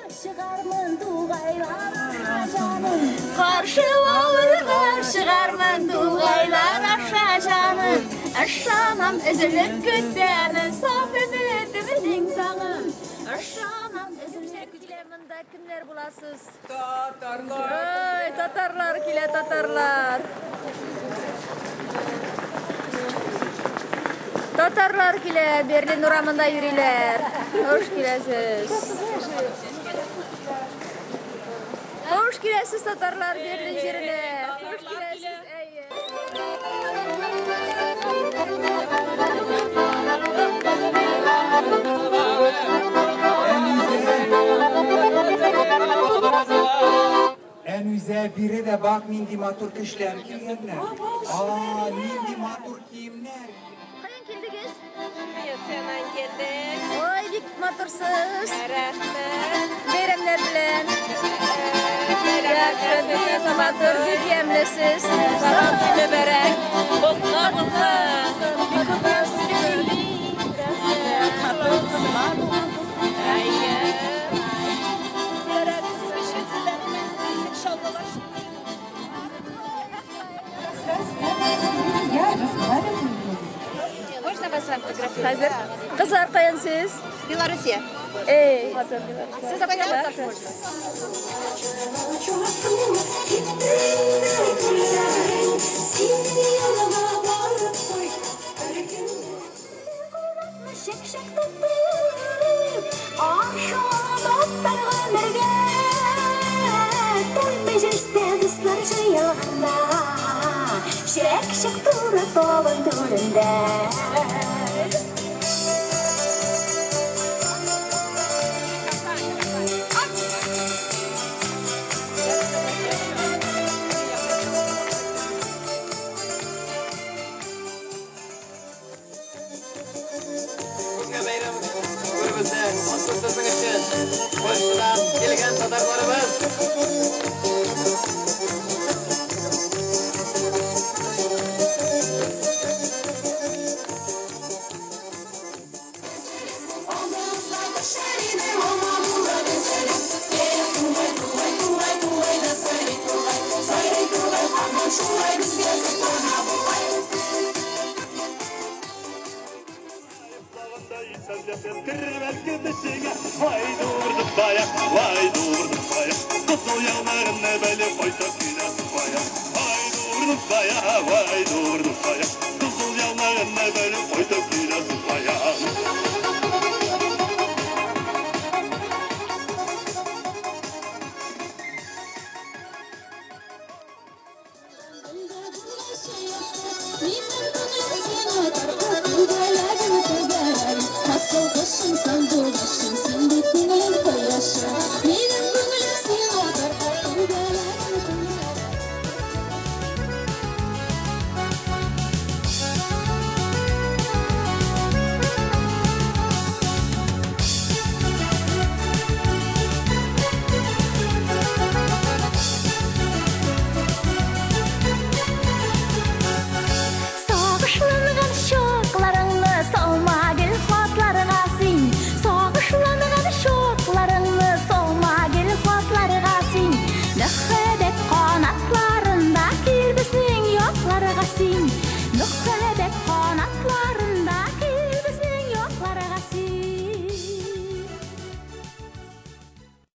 Чыгармын тугайлар аша җаным. Каршы алырга чыгармын тугайлар аша җаным. Ышанам, өзелеп көтәмен саф өметемнең таңын. Ышанам, өзелеп килә монда кемнәр буласыз? Татарлар. Ой, татарлар килә, татарлар. Татарлар килә, Берлин урамында йөриләр. Хуш киләсез. Хуш киләсез, татарлар, Берлин җиренә. Хуш киләсез, әйе. Әнүзә, биредә бак нинди матур кешеләр килгәннәр. А, нинди матур киемнәр. Каян килдегез? Швециядән килдек. Ой, бик матурсыз. Рәхмәт. Бәйрәмнәр белән. Рәхмәт, бик матур, бик ямьлесез. Сабан мөбарәк. Котлы булсын. Бик матурсыз. Әйе. Можно вас с вами фотографировать? Хәзер. Кызлар, каян сез? Белоруссия. Эй, сез каян? Чәк-чәк тотып, ашап гомергә. Туй мәҗлестә дуслар җыелганда, чәк-чәк туры табын түрендә. Бүгенге бәйрәм күребездә асыл сезнең өчен Польшадан килгән татарларыбыз.